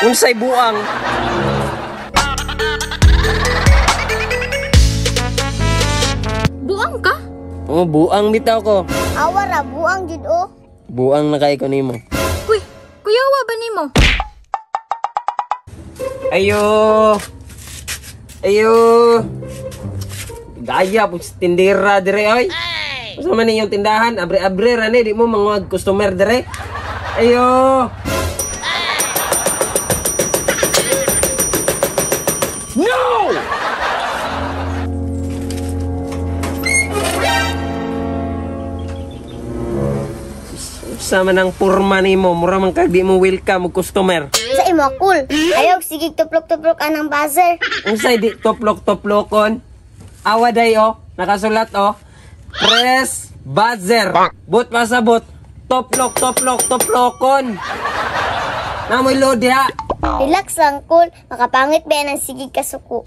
Unsay buang? Buang ka? Oh, buang bitaw ko. Awa ra, buang jud oh. Buang na kay ko nimo. Uy, kuyawa ba nimo? Ayo. Ayo. Gaya po sa tindera dire oy. Unsa man inyong tindahan? Abre-abre ra ni, di mo manguag customer dire. Ayo. No! Sa man ang purma nimo, mura man kag di mo welcome og customer. Sa imo cool. Ayaw sige tuplok-tuplok anang buzzer. Unsay di tuplok-tuplokon? Awa day oh, nakasulat oh. Press buzzer. But pasabot, toplok toplok toplokon. Namoy load diha. Relax lang cool, makapangit ba ang sige kasuko.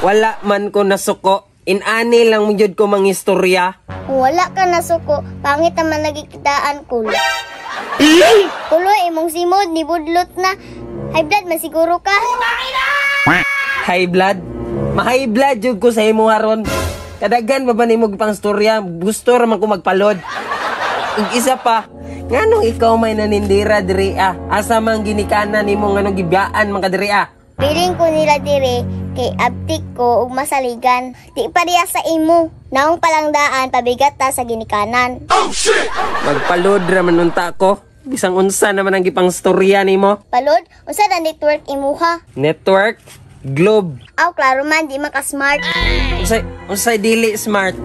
Wala man ko nasuko. Inani lang mo jud ko mangistorya. Kung wala ka nasuko, pangit naman nagikitaan cool. Kuloy imong simod ni budlot na. High blood man siguro ka. High blood? Ma-high blood jud ko sa imo haron. Kadagan ba ba nimo pang storya? Gusto ra man ko magpalod. Ug isa pa, nganong ikaw may nanindira diri ah? Asa man ginikanan nimo nganong gibiyaan man ka diri ah? Piling ko nila dire kay abtik ko ug masaligan. Di pa diya sa imo. Naong palangdaan pabigat ta sa ginikanan. Magpalod ra man unta ko. Bisang unsa naman ang gipang storya nimo? Palod, unsa na network imuha? Network Globe. Aw, klaro man di man ka smart. Unsay dili smart?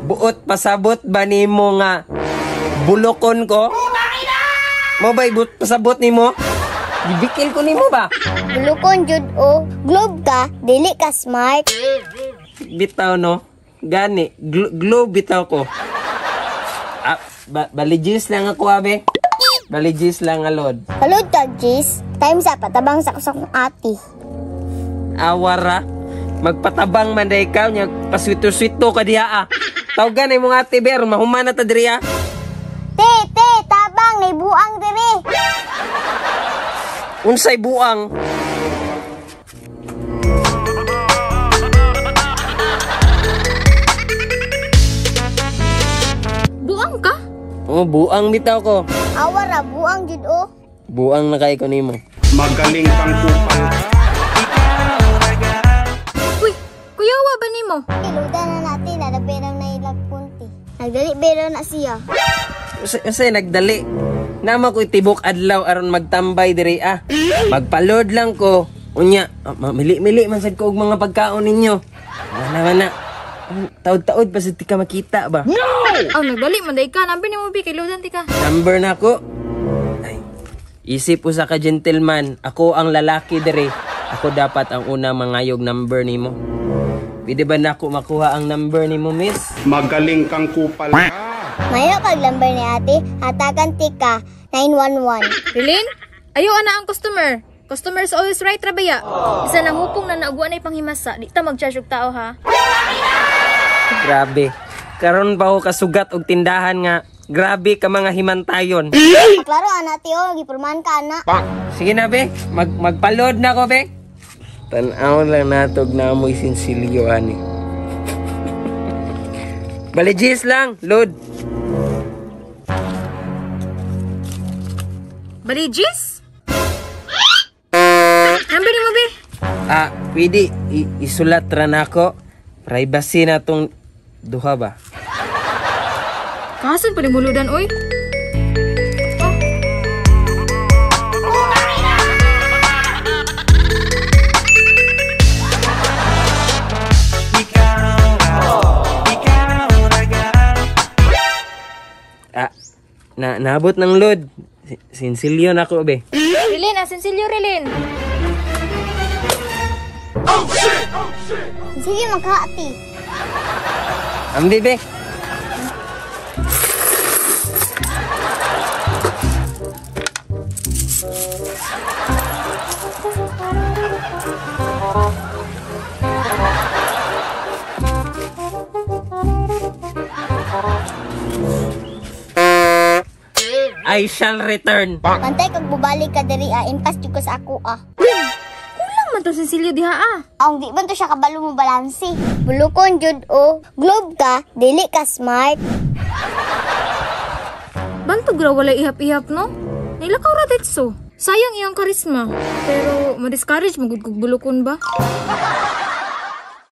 Buot pasabot ba nimo nga bulokon ko? Mo bay buot pasabot nimo? Gibikil ko nimo ba? Bulokon jud o. Globe ka, dili ka smart. Bitaw no. Gani, globe bitaw ko. Ah, baligis lang ako abe. Baligis lang alod. Palod ka, Gis. Time sa patabang sa kusang ati. Awara. Magpatabang man day ka nya paswito-swito ka diha ah. Tawgan ay mong ate be aron mahuman na ta diri ah. Te, te, tabang nay buang diri. Unsay buang? Buang ka? Oh, buang bitaw ko. Awa ra, buang jud oh. Buang na kay ko nimo. Magaling kang kupal. Uy, kuyawa ba nimo? Iluda na natin, nadaperang na ilag punti. Nagdali bero na siya. Unsay nagdali? Nama ko itibok adlaw aron magtambay diri ah. Magpalod lang ko. Unya, mamili-mili man sad ko og mga pagkaon ninyo. Wala man na. Taod-taod pa sad ti ka makita ba? No! Aw, nagdali man day ka. Number nimo bi kay lodan ti ka. Number na ko. Ay. Isip usa ka gentleman, ako ang lalaki diri. Ako dapat ang una mangayog number nimo. Pwede ba nako makuha ang number nimo, miss? Magaling kang kupal ka. Mayo kag number ni ate, hatagan ti ka 911. Rilin? Ayo ana ang customer. Customer is always right ra baya. Isa nang hupong na naugwa na ipanghimasa, di ta mag-charge og tao ha. Grabe. Karon pa ko kasugat og tindahan nga grabe ka mga himantayon. Klaro ana ti oh, gipurmahan ka ana. Sige na be, magpalod na ko be. Tan-aw lang natog na amoy sinsilyo ani. Baligis lang, load. Baligis? Number nimo be? Ah, pwede isulat ra nako. Privacy na tong duha ba? Kasan pa muludan oy? Oh. Ah, naabot ng load. Sinsilyo na ko be. Rilin, ah, sinsilyo Rilin. Sige magkaati. Ambi be. I shall return. Pantay kag bubalik ka diri ah, impas jud ko sa ako ah. Kulang man to Cecilio diha ah. Ang di man to siya kabalo mo balanse. Bulukon jud o. Globe ka, dili ka smart. Bantog ra walay ihap-ihap no? Nailakaw ra detso. Sayang iyang karisma. Pero ma-discourage magud kog bulukon ba?